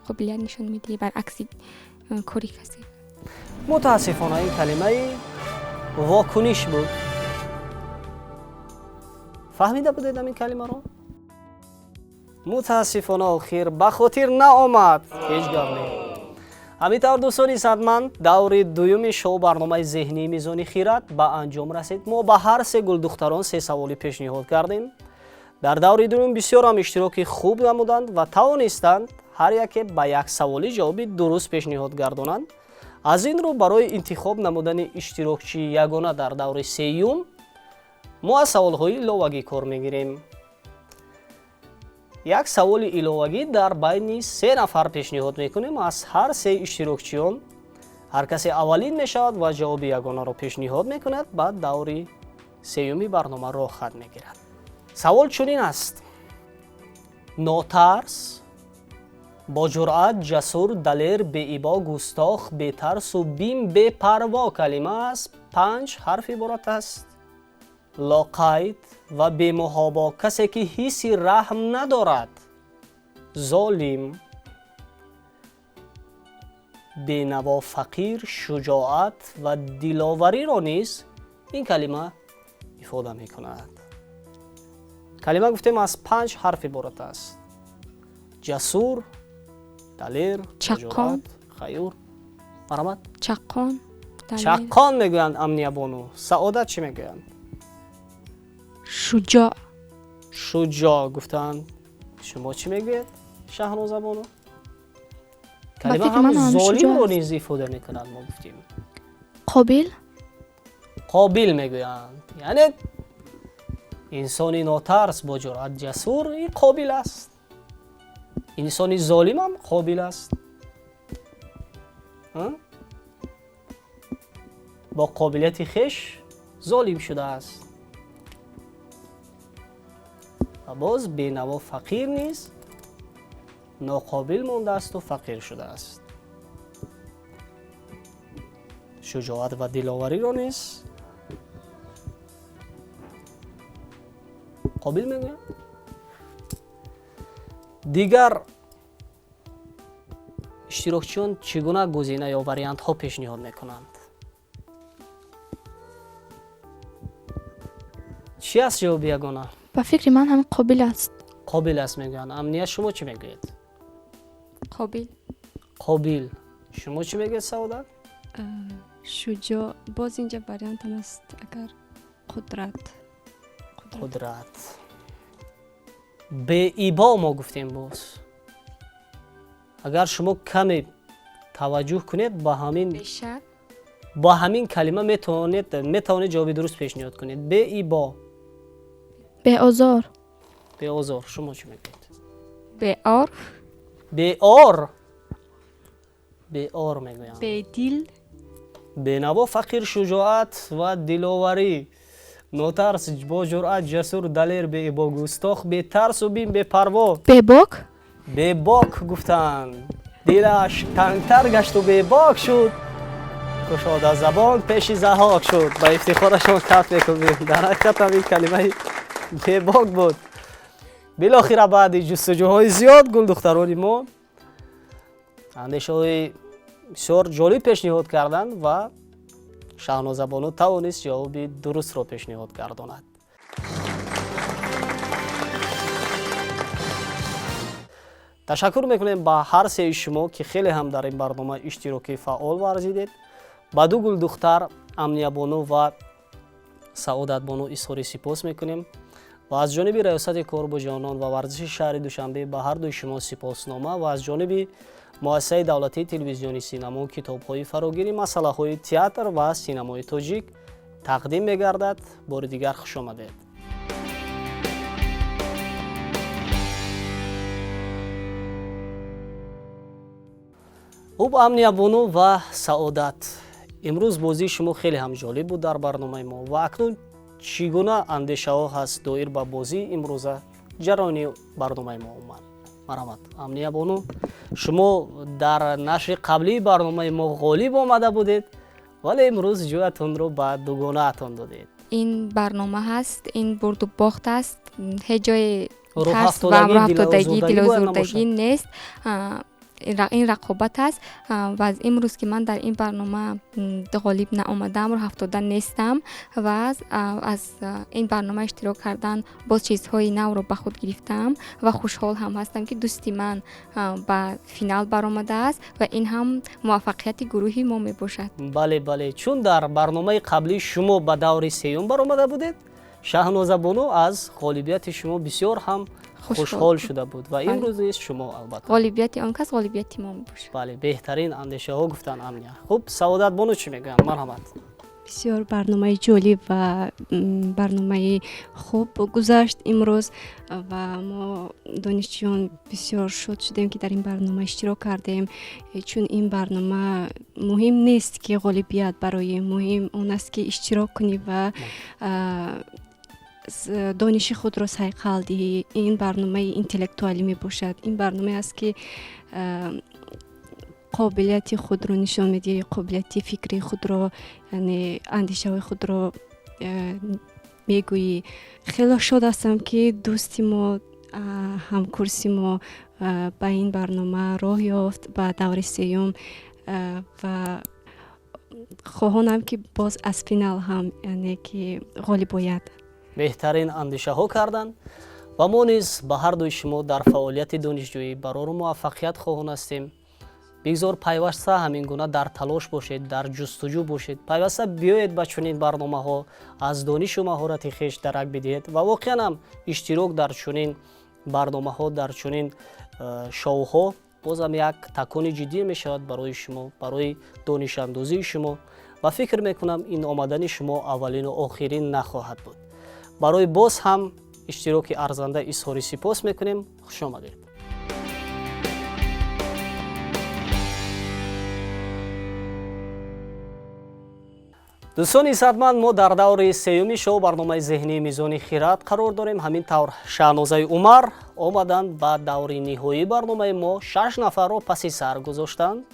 Speaker 2: қобилият нишон медиҳӣ, баръакси кори касе.
Speaker 1: Мутаассифона, ин калимаи вокуниш буд. Фаҳмида будед ҳамин калимаро? Мутаассифона, охир ба хотир наомад. Ҳеҷ гап не. Ҳамин тавр, дӯстони садманд, даври дуюми шоу барномаи зеҳнии Мизони хират ба анҷом расид. Мо ба ҳар се гулдухтарон се саволӣ пешниҳод кардем. Дар даври дуюм бисёр ҳам иштироки хуб намуданд ва тавонистанд ҳар яке ба як саволӣ ҷавоби дуруст пешниҳод гардонанд. Аз ин рӯ, барои интихоб намудани иштирокчии ягона дар даври сеюм мо аз саволҳои иловагӣ кор мегирем. Як саволи иловагӣ дар байни се нафар пешниҳод мекунем. Аз ҳар се иштирокчиён ҳар касе аввалин мешавад ва ҷавоби ягонаро пешниҳод мекунад, ба даври сеюми барнома роҳхат мегирад. Савол чунин аст: нотарс, бо ҷуръат, ҷасур, далер, беибо, густох, бетарсу бим, бепарво. Калима аз панҷ ҳарф иборат аст. Лоқайд ва бемуҳобо, касе ки ҳисси раҳм надорад, золим, бенаво, фақир, шуҷоат ва диловариро низ ин калима ифода мекунад. Калима, гуфтем, аз панҷ ҳарф иборат аст: ҷасур, далер,
Speaker 2: Чаққон.
Speaker 1: шуҷоат, ғаюр. Марҳамат.
Speaker 2: Чаққон, далер.
Speaker 1: Чаққон мегӯянд Амниябону. Саодат чӣ мегӯянд?
Speaker 4: Шуҷоъ.
Speaker 1: Шуҷоъ гуфтанд. Шумо чӣ мегӯед, Шаҳнозабону? Калима
Speaker 3: фикри
Speaker 1: ҳам
Speaker 3: ман ҳам шуҷоъ
Speaker 1: золимро
Speaker 3: аст.
Speaker 1: низ ифода мекунад, мо гуфтем.
Speaker 3: Қобил.
Speaker 1: Қобил мегӯянд. Яъне инсони нотарс, бо ҷуръат, ҷасур ин қобил аст. Инсони золимам қобил аст. А? Бо қобилияти хеш золим шудааст. Ва боз бенаво, фақир низ ноқобил мондаасту фақир шудааст. Шуҷоат ва диловариро низ қобил мегӯянд. Дигар иштирокчиён чӣ гуна гузина ё вариантҳо пешниҳод мекунанд? Чӣ аст ҷавоби ягона?
Speaker 3: Ба фикри ман ҳам қобил аст.
Speaker 1: Қобил аст мегӯянд. Амния, шумо чӣ мегӯед?
Speaker 2: Қобил.
Speaker 1: Қобил. Шумо чӣ мегӯед, Саодат?
Speaker 4: Шуҷоъ. Боз инҷа вариантам аст, агар қудрат. Қудрат.
Speaker 1: Қудрат, беибо мо гуфтем. Боз агар шумо каме таваҷҷӯҳ кунед ба ҳамин
Speaker 2: Бешак.
Speaker 1: Ба ҳамин калима метавонед ҷавоби дуруст пешниҳод кунед. Беибо.
Speaker 3: Беозор.
Speaker 1: Беозор. Шумо чӣ мегӯед?
Speaker 2: Беор.
Speaker 1: Беор, беор мегӯям.
Speaker 4: Бедил.
Speaker 1: Бенаво, фақир, шуҷоат ва диловарӣ, нотарс, бо ҷуръат, ҷасур, далер, беибо, густох, бетарсу бим, бепарво.
Speaker 3: Бебок.
Speaker 1: Бебок гуфтанд. Дилаш тангтар гашту бебок шуд, кушода забон пеши Заҳок шуд. Ба ифтихорашон каф мекунем. Дар ҳақиқатам ин калимаи бебок буд. Билохира, баъди ҷустуҷӯҳои зиёд, гулдухтарони мо андешаҳои бисёр ҷолиб пешниҳод карданд ва Шаҳнозабону тавонист ҷавоби дурустро пешниҳод гардонад. Ташаккур мекунем ба ҳар сеи шумо, ки хеле ҳам дар ин барнома иштироки фаъол варзидед. Ба ду гулдухтар, Амниябону ва Саодатбону, изҳори сипос мекунем ва аз ҷониби Раёсати кор бо ҷавонон ва варзиши шаҳри Душанбе ба ҳар дуи шумо сипоснома ва аз ҷониби Муассисаи давлатии телевизиони синамо китобҳои фарогири масъалаҳои театр ва синамои тоҷик. Тақдим мегардад. Бори дигар хуш омадед. Хуб, Амниябону ва Саодат, имрӯз бозии шумо хеле ҳам ҷолиб буд дар барномаи мо ва акнун чӣ гуна андешаҳо ҳаст доир ба бозии имрӯза, ҷараёни барномаи мо омад? Марҳамат, Амниябону, шумо дар нашри қаблии барномаи мо ғолиб омада будед, вале имрӯз ҷоятонро ба дугонаатон додед.
Speaker 2: Ин барнома ҳаст, ин бурду бохт аст, ҳеҷ ҷои тарс ва рӯҳафтодагӣ, дилозурдагӣ нест. Ин рақобат аст ва аз имрӯз ки ман дар ин барнома ғолиб наомадам, рӯҳафтода нестам ва аз ин барнома иштирок кардан боз чизҳои навро ба худ гирифтаам ва хушҳол ҳам ҳастам, ки дӯсти ман ба финал баромадааст ва ин ҳам муваффақияти гурӯҳи мо мебошад.
Speaker 1: Бале, бале, чун дар барномаи қаблӣ шумо ба даври сеюм баромада будед, Шаҳнозабону аз ғолибияти шумо бисёр ҳам хушҳол шуда буд ва имрӯз низ шумо албатта.
Speaker 2: Ғолибияти он кас ғолибияти мо мебошад.
Speaker 1: Бале, беҳтарин андешаҳо гуфтанд Амния. Хуб, Саодатбону чӣ мегӯянд? Марҳамат.
Speaker 4: Бисёр барномаи ҷолиб ва барномаи хуб гузашт имрӯз ва мо донишҷӯён бисёр шод шудем, ки дар ин барнома иштирок кардем, чун ин барнома муҳим нест, ки ғолибият барои муҳим он аст, ки иштирок кунӣ ва дониши худро сайқал диҳӣ. Ин барномаи интеллектуалӣ мебошад, ин барномае аст, ки қобилияти худро нишон медиҳӣ, қобилияти фикрии худро, яъне андешаҳои худро мегӯӣ. Хело шод ҳастам, ки дӯсти мо, ҳамкурси мо ба ин барнома роҳ ёфт ба даври сеюм ва хоҳонам, ки боз аз финал ҳам, яъне ки ғолиб ояд.
Speaker 1: Беҳтарин андешаҳо карданд ва мо низ ба ҳар дуи шумо дар фаъолияти донишҷӯӣ барору муваффақият хоҳон ҳастем. Бигзор пайваста ҳамин гуна дар талош бошед, дар ҷустуҷӯ бошед, пайваста биёед ба чунин барномаҳо, аз донишу маҳорати хеш дарак бидиҳед ва воқеан ҳам иштирок дар чунин барномаҳо, дар чунин шоуҳо бозам як такони ҷиддӣ мешавад барои шумо, барои донишандозии шумо ва фикр мекунам, ин омадани шумо аввалину охирин нахоҳад буд. Барои боз ҳам иштироки арзанда изҳори сипос мекунем. Хуш омадед. Дӯстони иззатманд, мо дар даври сеюми шоу барномаи зеҳнии Мизони хирад қарор дорем. Ҳамин тавр Шаҳнозаи Умар омаданд ба даври ниҳоии барномаи мо, шаш нафарро паси сар гузоштанд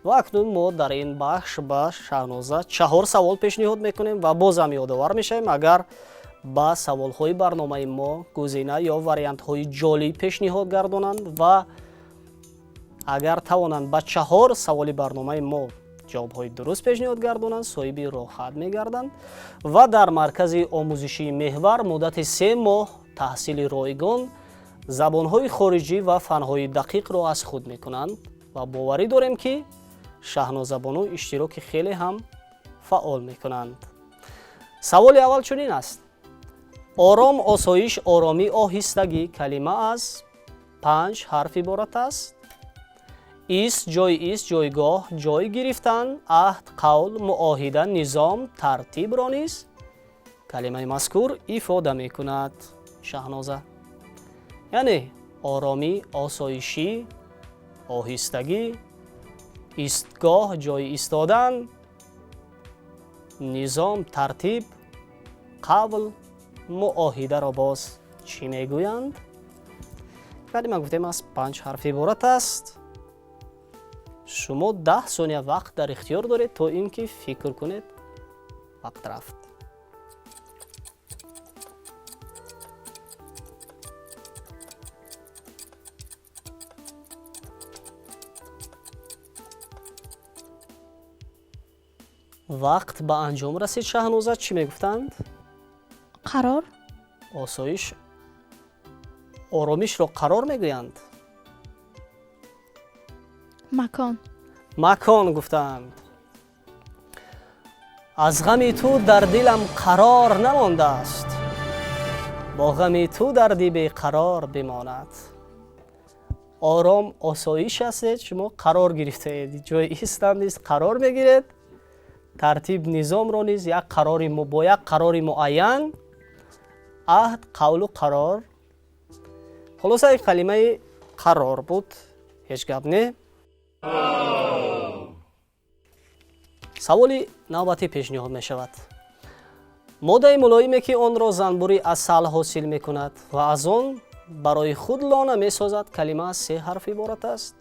Speaker 1: ва акнун мо дар ин бахш ба Шаҳноза чаҳор савол пешниҳод мекунем ва бозам ёдовар мешавем, агар ба саволҳои барномаи мо гузина ё вариантҳои ҷолиб пешниҳод гардонанд ва агар тавонанд ба чаҳор саволи барномаи мо ҷавобҳои дуруст пешниҳод гардонанд, соҳиби роҳхат мегарданд ва дар маркази омӯзишии Меҳвар муддати 3 моҳ таҳсили ройгон забонҳои хориҷӣ ва фанҳои дақиқро аз худ мекунанд. Ва боварӣ дорем, ки Шаҳнозабону иштироки хеле ҳам фаъол мекунанд. Саволи аввал чунин аст: ором, осоиш, оромӣ, оҳистагӣ калима аз панҷ ҳарф иборат аст. Ист, ҷои ист, ҷойгоҳ, ҷой гирифтан, аҳд, қавл, муоҳида, низом, тартибро низ калимаи мазкур ифода мекунад. Шаҳноза, яъне оромӣ, осоишӣ, оҳистагӣ, истгоҳ, ҷои истодан, низом, тартиб, қавл, муоҳидаро боз чӣ мегӯянд? Калима, гуфтем, аз панҷ ҳарф иборат аст. Шумо 10 сония вақт дар ихтиёр доред, то ин ки фикр кунед. Вақт рафт. Вақт ба анҷом расид. Шаҳноза, чӣ мегуфтанд?
Speaker 3: Қарор.
Speaker 1: Осоиш, оромишро қарор мегӯянд?
Speaker 3: Макон.
Speaker 1: Макон гуфтанд. Аз ғами ту дар дилам қарор намондааст, бо ғами ту дарди беқарор бимонад. Ором, осоиш ҳастед шумо, қарор гирифтаед, ҷои истам нест, қарор мегиред. Тартиб низомро низ як қарори бо як қарори муайян, аҳд, қавлу қарор. Хулоса, ин калимаи қарор буд, ҳеҷ гап не. Саволи навбатӣ пешниҳод мешавад. Моддаи мулоиме, ки онро занбури асал ҳосил мекунад ва аз он барои худ лона месозад, калима аз се ҳарф иборат аст.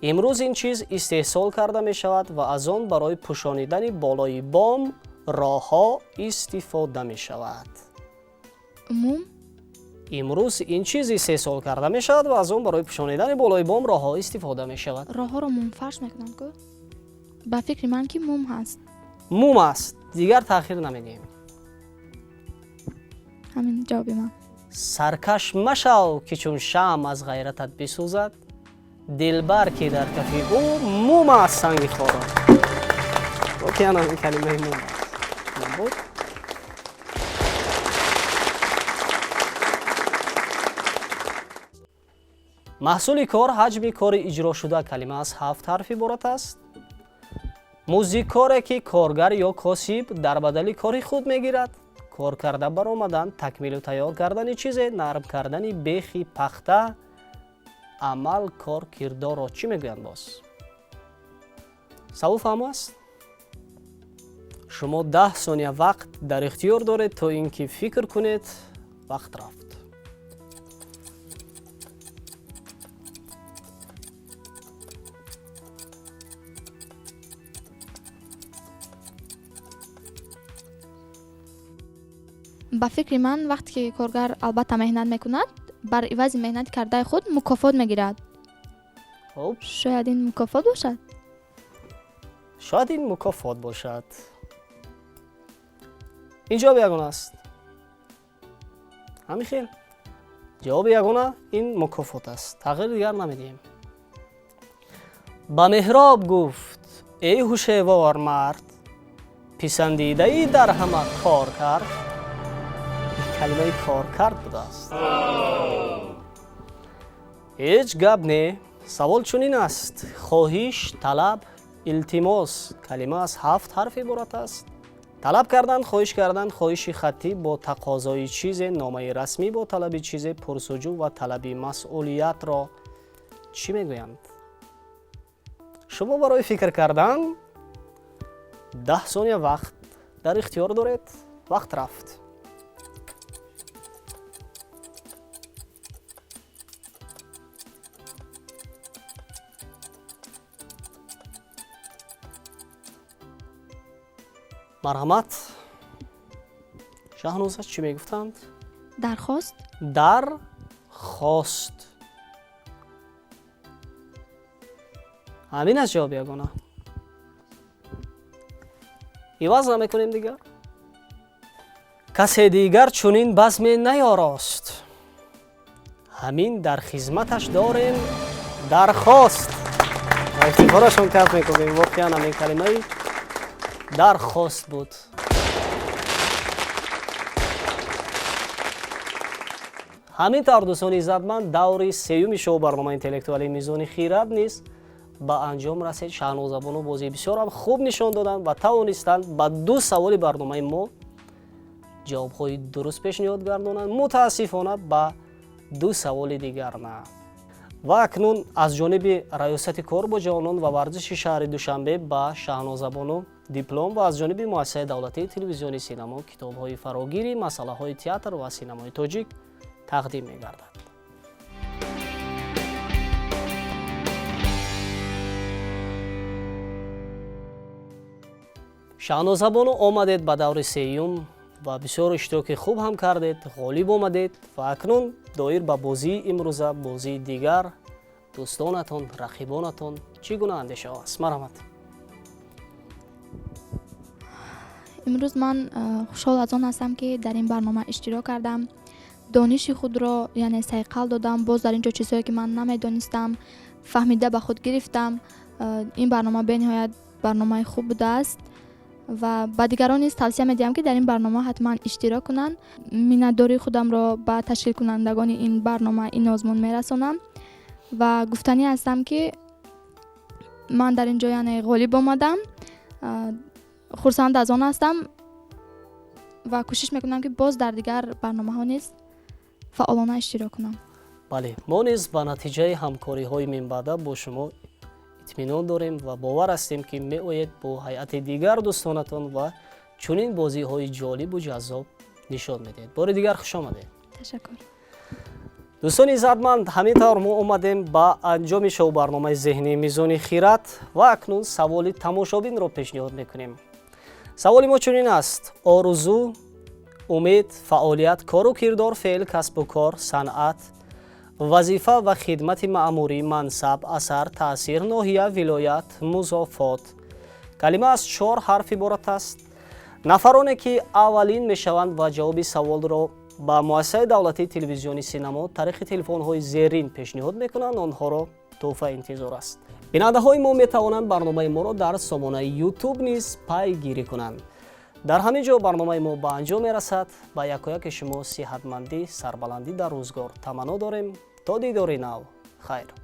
Speaker 1: Имрӯз ин чиз истеҳсол карда мешавад ва аз он барои пӯшонидани болои бом, роҳҳо истифода мешавад.
Speaker 3: Мум.
Speaker 1: Имрӯз ин чиз истеҳсол карда мешавад ва аз он барои пӯшонидани болои бом, роҳҳо истифода мешавад.
Speaker 3: Роҳҳоро мумфарш мекунанд ку. Ба фикри ман, ки мум ҳаст.
Speaker 1: Мум аст, дигар таъхир намедиҳем.
Speaker 3: Ҳамин ҷавоби ман.
Speaker 1: Саркаш машав, ки чун шамъ аз ғайратат бисӯзад, дилбар, ки дар кафи ӯ мум аст санги хоро. Воқеан ҳамин калимаи мум аст буд. Маҳсули кор, ҳаҷми кори иҷрошуда, калима аз ҳафт ҳарф иборат аст. Музди коре, ки коргар ё косиб дар бадали кори худ мегирад. Кор карда баромадан, такмилу тайёр кардани чизе, нарм кардани бехи пахта. Амал, кор, кирдорро чӣ мегӯянд боз? Савол фаҳмо аст? Шумо 10 сония вақт дар ихтиёр доред, то ин ки фикр кунед. Вақт рафт.
Speaker 3: Ба фикри ман, вақте ки коргар албатта меҳнат мекунад, бар ивази меҳнати кардаи худ мукофот мегирад.
Speaker 1: Хуб.
Speaker 3: Шояд ин мукофот бошад.
Speaker 1: Шояд ин мукофот бошад. Ин ҷавоби ягона аст. Ҳамин хел, ҷавоби ягона ин мукофот аст, тағйир дигар намедиҳем. Ба меҳроб гуфт: эй ҳушевор мард, писандидаӣ дар ҳама кор кард. Калимаи кор кард будааст. Ҳеҷ гап не. Савол чунин аст: хоҳиш, талаб, илтимос, калима аз ҳафт ҳарф иборат аст. Талаб кардан, хоҳиш кардан, хоҳиши хаттӣ бо тақозои чизе, номаи расмӣ бо талаби чизе, пурсуҷӯ ва талаби масъулиятро чӣ мегӯянд? Шумо барои фикр кардан 10 сония вақт дар ихтиёр доред. Вақт рафт. Марҳамат, Шаҳноза, чӣ мегуфтанд?
Speaker 3: Дархост.
Speaker 1: Дархост, ҳамин аст ҷавоби ягона. Иваз намекунем дигар. Касе дигар чунин базме наёрост, ҳамин дар хизматаш дорем дархост. Ва ифтихорашон каф мекунем. Воқеан ҳамин калимаи дархост буд. Ҳамин тавр, дӯстони иззатманд, даври сеюми шоу барномаи интеллектуалии Мизони хирад низ ба анҷом расид. Шаҳнозабону бозии бисёрам хуб нишон доданд ва тавонистанд ба ду саволи барномаи мо ҷавобҳои дуруст пешниҳод гардонанд, мутаассифона, ба ду саволи дигар на. Ва акнун аз ҷониби Раёсати кор бо ҷавонон ва варзиши шаҳри Душанбе ба Шаҳнозабону диплом ва аз ҷониби Муассисаи давлатии телевизиони синамо китобҳои фарогири масъалаҳои театр ва синамои тоҷик тақдим мегардад. Шаҳнозабону, омадед ба даври сеюм ва бисёр иштироки хуб ҳам кардед, ғолиб омадед. Ва акнун доир ба бозии имрӯза, бозии дигар дӯстонатон, рақибонатон чӣ гуна андешаҳо аст? Марҳамат.
Speaker 3: Имрӯз ман хушҳол аз он ҳастам, ки дар ин барнома иштирок кардам, дониши худро яъне сайқал додам. Боз дар ин ҷо чизҳое, ки ман намедонистам, фаҳмида ба худ гирифтам. Ин барнома бениҳоят барномаи хуб будааст ва ба дигарон низ тавсия медиҳам, ки дар ин барнома ҳатман иштирок кунанд. Миннатдории худамро ба ташкилкунандагони ин барнома, ин озмун мерасонам ва гуфтанӣ ҳастам, ки ман дар ин ҷо яъне ғолиб омадам. Хурсанд аз он ҳастам ва кӯшиш мекунам, ки боз дар дигар барномаҳо низ фаъолона иштирок кунам.
Speaker 1: Бале, мо низ ба натиҷаи ҳамкориҳои минбаъда бо шумо итминон дорем ва бовар ҳастем, ки меоед бо ҳайати дигар дӯстонатон ва чунин бозиҳои ҷолибу ҷаззоб нишон медиҳед. Бори дигар хуш омадед.
Speaker 3: Ташаккур.
Speaker 1: Дӯстони иззатманд, ҳамин тавр мо омадем ба анҷоми шоу-барномаи зеҳнии Мизони хират ва акнун саволи тамошобинро пешниҳод мекунем. Саволи мо чунин аст: орзу, умед, фаъолият, кору кирдор, феъл, касбу кор, санъат, вазифа ва хидмати маъмурӣ, мансаб, асар, таъсир, ноҳия, вилоят, музофот. Калима аз чор ҳарф иборат аст. Нафароне ки аввалин мешаванд ва ҷавоби саволро ба муассисаи давлатии телевизиони Синамо тариқи телефонҳои зерин пешниҳод мекунанд, онҳоро тӯҳфа интизор аст. Бинандаҳои мо метавонанд барномаи моро дар сомонаи Ютуб низ пайгирӣ кунанд. Дар ҳамин ҷо барномаи мо ба анҷом мерасад. Ба якояки шумо сиҳатмандӣ, сарбаландӣ дар рӯзгор таманно дорем. То дидори нав, хайр.